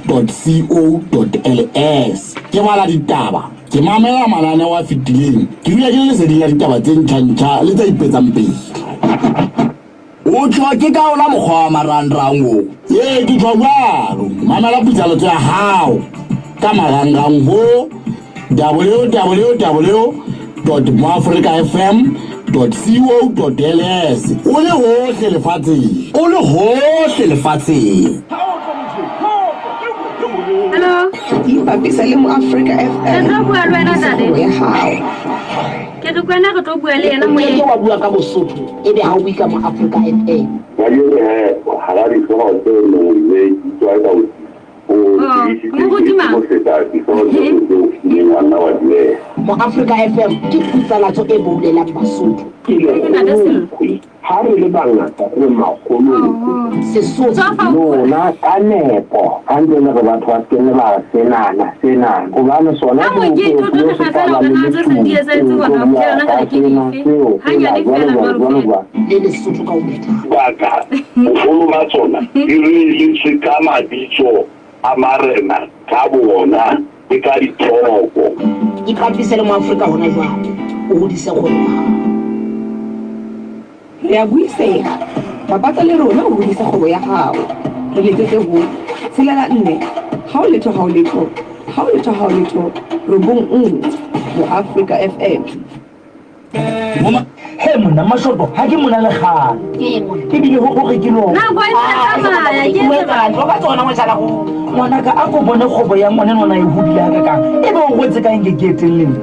J: dot co dot ls. Ke bala ditaba, ke mamela mananeo a fetileng, ke dula ke le leseding la ditaba tse ntjha-ntjha le tse ipetsang pele.
N: O tjho ke ka ona mokgwa wa marangrang wo?
J: Ee, ke tjho jwalo. Mamela putsaletso ya hao ka marangrang ho www dot moafrikafm dot co dot ls o le hohle lefatsheng.
N: O le hohle lefatsheng.
A: Hello.
I: Ipapisa le Moafrika
A: Re
I: FM.
A: tlo bua le wena
I: Hodisa
A: ntate.
I: kgwebo ya hao.
A: Ke re kwena re tlo bua le yena
H: O ke
A: moyeng.
H: ke wa bua ka Bosotho ebe ha o bue ka Moafrika FM.
D: Kajeno he, hara dihlooho tse neng le utlwa ka o o
A: Oh,
D: tsebisitse
A: moruti
D: ke
A: mang?
D: ho feta dihlooho tsohle tseo o kileng wa nna wa di beha.
H: Moafrika FM ke putsalatso e boulelang Basotho.
D: Ke
A: Ke ntate Sello.
D: lekgolokwe Ha re le bangata re makgolokwe.
H: Sesotho.
A: Tswa fa o bua.
D: Lona ka nepo ha ntse le re batho ba se ke nne ba re senana senana hobane sona
A: Ka mokete o tlo
D: sebopeho
A: re
D: se
A: fa
D: tla
A: fela
D: ba
A: hore
D: le
A: na tse seng di
D: leqhubu
A: etsahetse
D: o
A: hona
D: tlo
A: ho
D: bua
A: yona
D: ka
A: jwale ke
D: sena
A: dife.
D: seo sela
A: Hanyane
D: jwalo
A: fela
D: jwalo
A: jwalo
D: jwalo
A: fela.
D: jwalo.
H: Le Lesotho ka ho phethahala.
O: Baka, boholo ba tsona di reeletswe ka mabitso a marena ka boona le ka dithoko.
H: Ipapise le Moafrika hona jwale, o hodise kgwebo ya hao.
I: Re a buiseha. Bapatsa le rona ho hodisa kgwebo ya hao. Re letsetse ho, tshelela nne, hao letho hao letho, hao letho hao letho, robong nngwe. Moafrika FM.
P: He monna Mashoto, ha ke mona le kgale. Ebile ho gore ke lona.
A: Nako e ntse e tsamaya, ke
P: O etsang? Tlo ka tsona motjhala go. Ngwanaka a ko bone kgwebo ya ngwana enwa na e hodile hakakang. Ebe o rwetse ka eng ke ke eteng le nna?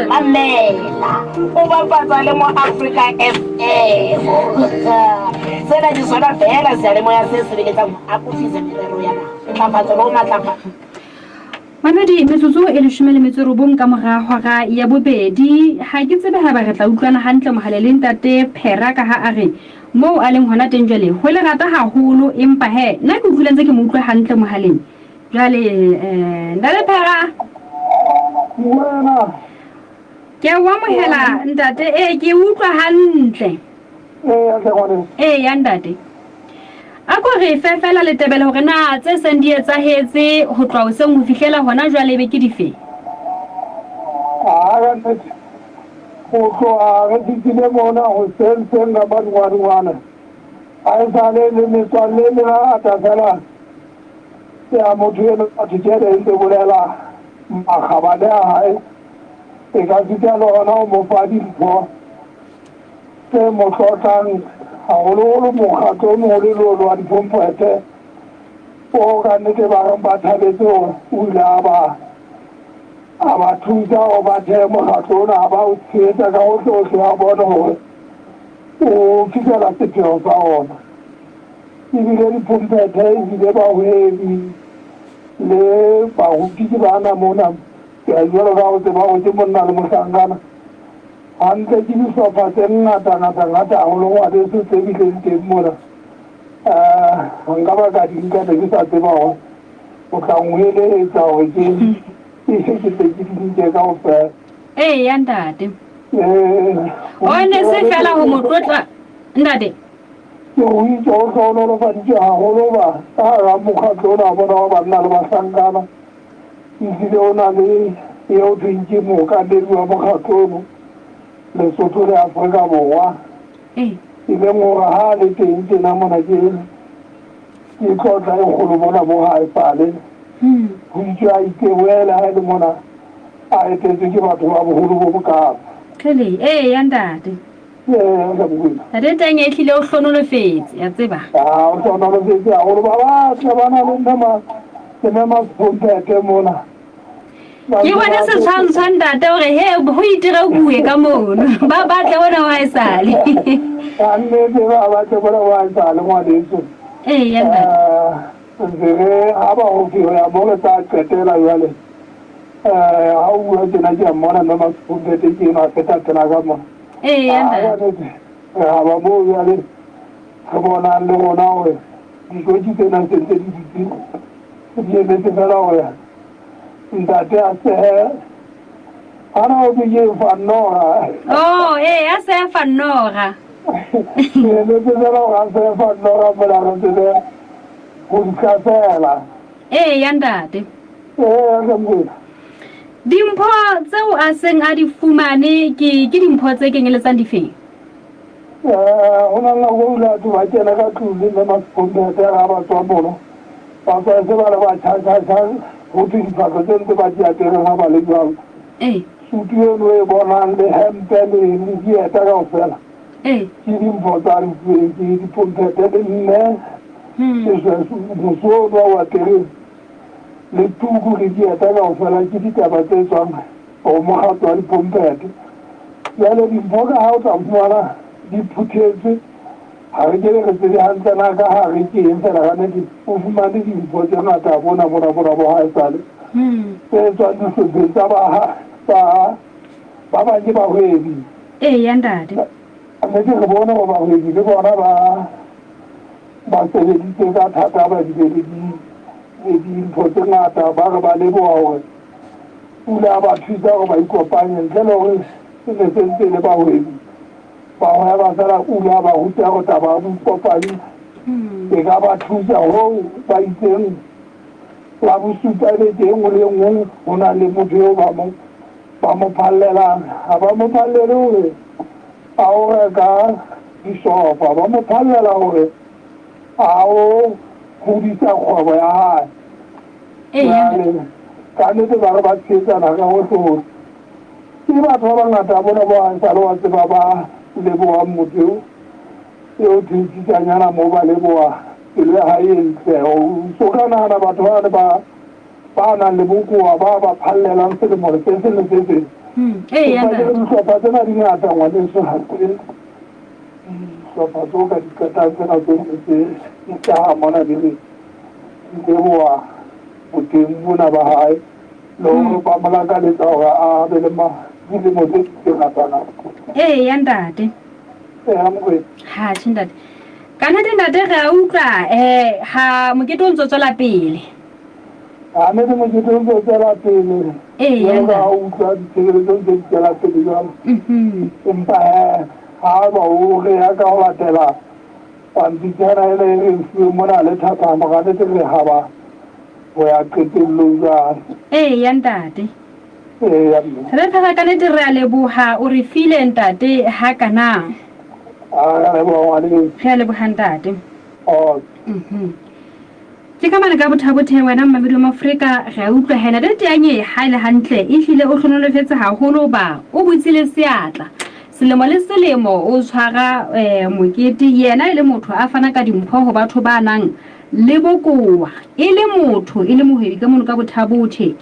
H: Mamela, o bapatsa le mo Africa FM. Sena ke sona feela seyalemoya se sebeletsang ho akofisa merero ya naha, ntlafatso le ho matlafatsa.
A: Mamedi, metsotso e leshome le metso e robong ka mora hora ya bobedi. Ha ke tsebe haeba re tla utlwana hantle mohaleng le ntate Phera ka ha a re moo a leng hona teng jwale ho lerata haholo, empa he nna ke utlwile ntse ke mo utlwa hantle mohaleng. Jwale eh, ntate Phera.
Q: Wena.
A: Ke a o amohela ntate. Ee, ke utlwa hantle.
Q: Ee, hle ngwaneso.
A: Ee, ya ntate. A ko re fe fela letebele hore na tse seng di etsahetse ho tloha hoseng ho fihlela hona jwale ebe ke dife?
Q: Aa, ka nnete. Ho tloha re fihlile mona hoseng seng ka madungwadungwana, ha e sale le metswalle e mengata fela ya motho enwa thitjhere e ntse bolela makgabane a hae, e ka sita le hona ho mo fa dimpho tse mo tlotlang, haholoholo mokgatlo o moholo e le ono wa dipompete. O ka nnete ba reng ba thabetse hore o ile a ba a ba thusa hore ba thehe mokgatlo ona, a ba o tshehetsa ka hohle-hohle a bone hore o fihlela sepheo sa ona. Ebile diphumphethe ebile bahwebi le baruti ke bana mona. Jwalo ka ho tseba hore ke monna le mohlankana. Hantle ke dihlopha tse ngata ngata ngata haholo ngwaneso tse bileng teng mona. Um nka ba ka di nka ne ke sa tseba hore o tla nhwelehetsa hore ke ke se ke tle ke di nke kaofela.
A: Eya ntate. O ne se fela ho mo tlotla ntate.
Q: Ke o itse o hlohonolofaditswe haholo ba ka hara mokgatlo ona wa bona wa banna le bahlankana. Ehlile o na le eo thweng ke mookamedi wa mokgatlo ono Lesotho le Afrika Borwa. E leng hore ha a le teng tjena mona ke ke tlotla e kgolo mona mo hae sale. Ho itswe a itebohele ha e le mona a etetswe ke batho ba boholo bo bokalo.
A: Kgele, eya ntate. Ntate teng e hlile o hlonolofetse, ya tseba.
Q: Ah, o hlonolofetse haholo. Ba batle ba na le mme ma le mme Masephomphethe mona.
A: Ke bone setshwantsho ntate hore he ho itire bue ka mono. Ba batle bona wa esale.
Q: Ka nnete ba batle bona wa esale ngwaneso.
A: Ee, ya ntate.
Q: Ntse re ha ba ho fi ho ya mo re tla qetela jwale. Ha o bua tjena ke a mmona mme Masephomphethe ke enwa a feta pela ka mona.
A: Ee,
Q: ntate. Re haba moo jwale re bonang le rona hore dikotsi tsena se ntse di dutse di emetse fela hore ntate a sehe ana o ke ke fa nora.
A: Oh, ee, a sehe fa nora.
Q: Re emetse fela hore a sehe fa nora mola re tsebe ho di hlasela.
A: Ee, ya ntate.
Q: Ee, ya Mokwena.
A: Dimpho tseo a seng a di fumane ke ke dimpho tse kenyeletsang difeng?
Q: Eh, ho na le nako o ile a tlo ba kena ka tlung le mme Masephomphethe ha ba tswa mono. Ba tswa se ba le ba tjha-tjha-tjha, ho thwe diphahlo tse ntse ba di apereng ha ba le jwalo.
A: Ee.
Q: Sutu eno e bonang le hempe le le dieta kaofela.
A: Ee.
Q: Ke dimpho tsa re fuweng ke diphomphethe le mme. Seshweshwe mose ono a o apereng. Le tuku le dieta kaofela ke ditaba tse tswang ho mokgatlo wa dipompete. Jwale dimpho ka ha o tla fumana di phuthetswe, ha re kebe re tsebe hantle na ka hare ke eng fela ka nnete o fumane dimpho tse ngata mona mona mona bo haesale tse tswang dihlopheng tsa ba tsa ba bang ke bahwebi.
A: Eya ntate.
Q: Nnete re bone hore bahwebi le bona ba Ba sebeditse ka thata ba bile le di le dimpho tse ngata, ba re ba leboha hore pula ya ba thusa hore ba ikopanye ntle le hore e ne se ntse e le bahwebi. Ba hweba fela pula ya ba ruta hore taba ya boikopanyi e ka ba thusa hoo ba itseng la bosupa beke e nngwe le e nngwe ho na le motho eo ba mo ba mo phallelang. Ha ba mo phallele hore A o reka disofa, ba mo phallela hore a o hodisa kgwebo ya hae. Jwale ka nnete ba re ba tshehetsana ka hohle-hohle. Ke batho ba bangata mona bo haesale wa tseba ba lebohang motho eo, eo thweng Tsitsanyana moo ba leboha pelo ya hae e ntle. O so ka nahana batho bane ba ba nang le bokowa ba ba phallelang selemo se seng le se seng. Empa ke re dihlopha tsena di ngata ngwaneso, ha se dihlopha tseo ka di qetang tsena tsohle tse di hlaha mona di re di leboha boteng bona ba hae le hore ba mo lakaletsa hore a be le dilemo tse tse ngata-ngata.
A: Eya ntate.
Q: Eya Mokwena.
A: Ha tjhe ntate. Ka nnete ntate re a utlwa um ha mokete o ntso tswela pele.
Q: A nnete mokete o ntse o tswela pele.
A: Ee,
Q: Jwalo ka ha o utlwa ditshebeletso ntse di tswela pele jwalo. Empa he, ha eba o re ya ka ho latela pampitshana ena e re fuweng mona le thathamo, ka nnete re haba ho ya qetellong jwale.
A: Eya ntate.
Q: Eya mme.
A: Re phela ka nnete re a leboha o re file ntate ha kana.
Q: A re a leboha ngwaneso.
A: Re a leboha ntate.
Q: Okay.
A: Ke ka mane ka bothabothe wena mmamedi wa Mafrika re a utlwa hena de teanye ha e le hantle e hlile o hlonolofetse haholo ba o butsile seatla selemo le selemo o tshwara eh, mokete yena e le motho a fana ka dimpho ho batho ba nang le bokowa e le motho e le mohwebi ka mono ka Bothabothe.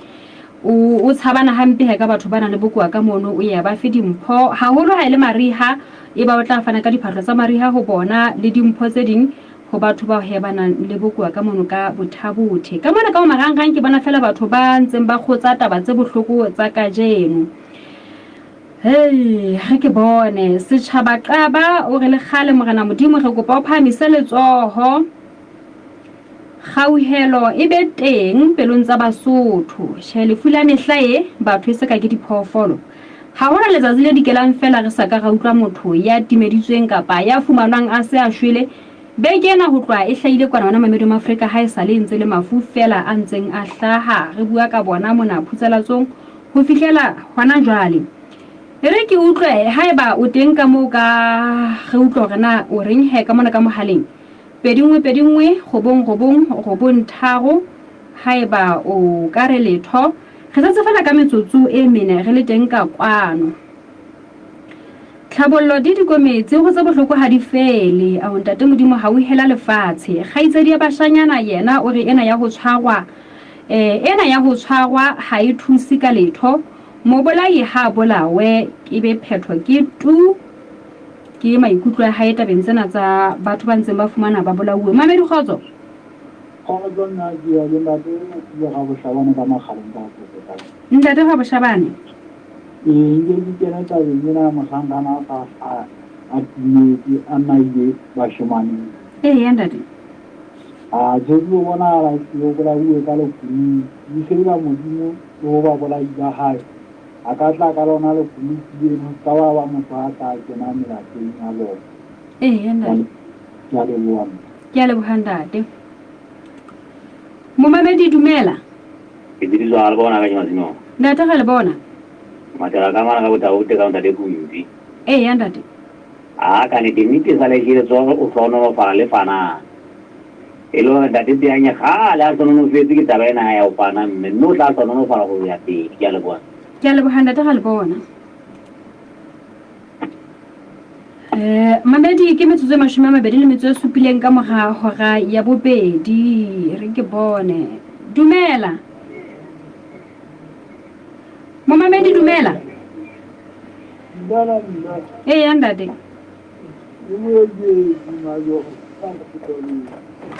A: O, o tshabana hampe he ka batho ba nang le bokowa ka mono, o ye a ba fe dimpho, haholo ha e le mariha, e ba o tla fana ka diphahlo tsa mariha ho bona le dimpho tse ding ho batho bao he ba nang le bokowa ka mono ka Bothabothe. Ka mona ka ho marangrang ke bona feela batho ba ntseng ba kgotsa taba tse bohloko tsa kajeno. Hei, re ke bone. Setjhaba Qaba o re le kgale Morena Modimo re kopa o phahamise letsoho. Kgauhelo e be teng pelong tsa Basotho. Tjhe, lefu la mehla e, batho e se ka ke diphoofolo. Ha hona letsatsi le dikelang feela re sa ka ra utlwa motho ya timeditsweng kapa ya fumanwang a se a shwele. Beke ena ho tloha e hlahile kwana hona Mamelodi Mafrika ha e sale e ntse le mafu feela a ntseng a hlaha. Re bua ka bona mona phutsalatsong Ho fihlela hona jwale. E re ke utlwe haeba o teng ka moo ka re utlwe hore na o reng he ka mona ka mohaleng. 21 21 robong robong robong tharo haeba o ka re letho. Re setse feela ka metsotso e mene re le teng ka kwano. Tlhabollo di dikometse ho tse bohloko ha di fele. Ao ntate Modimo hauhela lefatshe. Kgaitsedi ya bashanyana yena o re ena ya ho tshwarwa eh ena ya ho tshwarwa ha e thuse ka letho. Mobolai ha a bolawe ke be phetho ke tu. Ke maikutlo a hae tabeng tsena tsa batho ba ntseng ba fumana ba bolauwe. Mamedi kgotso.
Q: Kgotso nna ke ya ke ntate Mothibe Raboshabane ka Makgaleng ka Afrika.
A: Ntate Raboshabane.
Q: Ee, nke ke kene tabeng ena ya mohlankana a sa hlaha a timetse a nna ile bashemaneng.
A: Eya ntate.
Q: A Jesu o bonahala e o bolauwe ka lekunutu. E se eba Modimo le ho babolai ba hae, a ka tla ka lona lekunutu leno, ho se ka wa ba motho a tla kena melapeng ya bona.
A: Eya ntate.
Q: Ke a leboha mme.
A: Ke a leboha ntate. Momamedi dumela.
C: Ke biditswa ga le bona ka Masimong.
A: Ntate ga le bona.
C: Matela ka mana ka botabo bote ka ntate Kumpi.
A: Eya ntate.
C: A ka nete nnete sa le jele tsoho o hlohonolofala le fanang. E le hore ntate Teanye kgale a hlohonolofetse ke taba ena ya ho fana mme mme o tla hlohonolofala ho ya pele. Ke a leboha.
A: Ke a leboha ntate ga le bona. Eh, mamedi ke metsotso e 27 ka mora hora ya bobedi. Re ke bone. Dumela. Momamedi dumela.
Q: Dumela mme.
A: Eya ntate.
Q: Ke moeketsi Majogo ka Sekolong.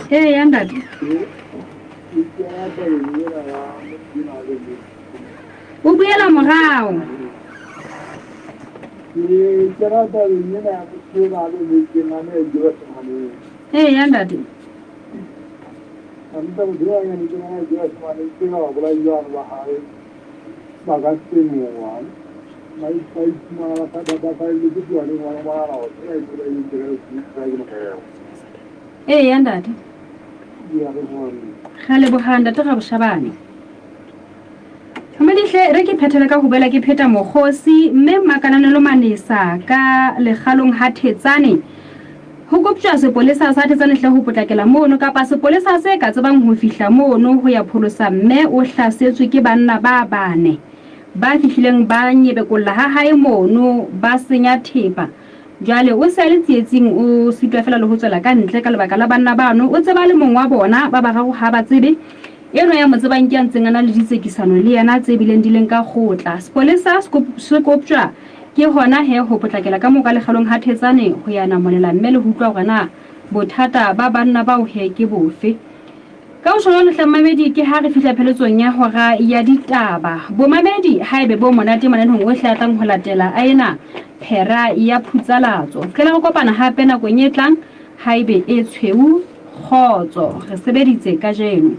A: Eya ntate.
Q: Ke kena tabeng ena ya motho enwa a leng
A: O boela morao.
Q: Ke kena tabeng ena ya motho enwa a lometseng a ne a ile basemaneng.
A: Eya ntate.
Q: Hantle motho enwa a nyametseng a ne a ile basemaneng ke ka babolai bano ba hae ba ka senoha ba ba iphumana ba sa ba falletse tlohaneng hobane ba nahana hore tsena e ipolaileng tjena ke morero.
A: Eya ntate.
Q: Ke a leboha mme.
A: Re a leboha ntate Raboshabane. Mamedihle re ke phethele ka ho boela ke pheta mokgosi mme Makananelo Manesa ka lekgalong ha Thetsane. Ho koptjwa sepolesa sa Thetsane hle ho potlakela mono kapa sepolesa se ka tsebang ho fihla mono ho ya pholosa mme o hlasetswe ke banna ba bane ba fihlileng ba nyebekolla ha hae mono ba senya thepa. Jwale o se a le tsietsing o sitwa fela le ho tswela ka ntle ka lebaka la banna bano. O tseba le mong wa bona, ba bararo ha ba tsebe. Enwa ya mo tsebang ke ya ntseng a na le ditsekisano le yena tse bileng di leng ka kgotla. Sepolesa se koptjwa ke hona he ho potlakela ka moo ka lekgalong ha Thetsane ho ya namolela mme le ho utlwa hore na bothata ba banna bao he ke bofe. Ka ho tjho jwalo hle mmamedi ke ha re fihla pheletsong ya hora ya ditaba. Bomamedi haebe bo monate mananehong ohle a tlang ho latela a ena phera ya phutsalatso. Ho fihlela re kopana hape nakong e tlang haebe e tshweu kgotso. Re sebeditse kajeno.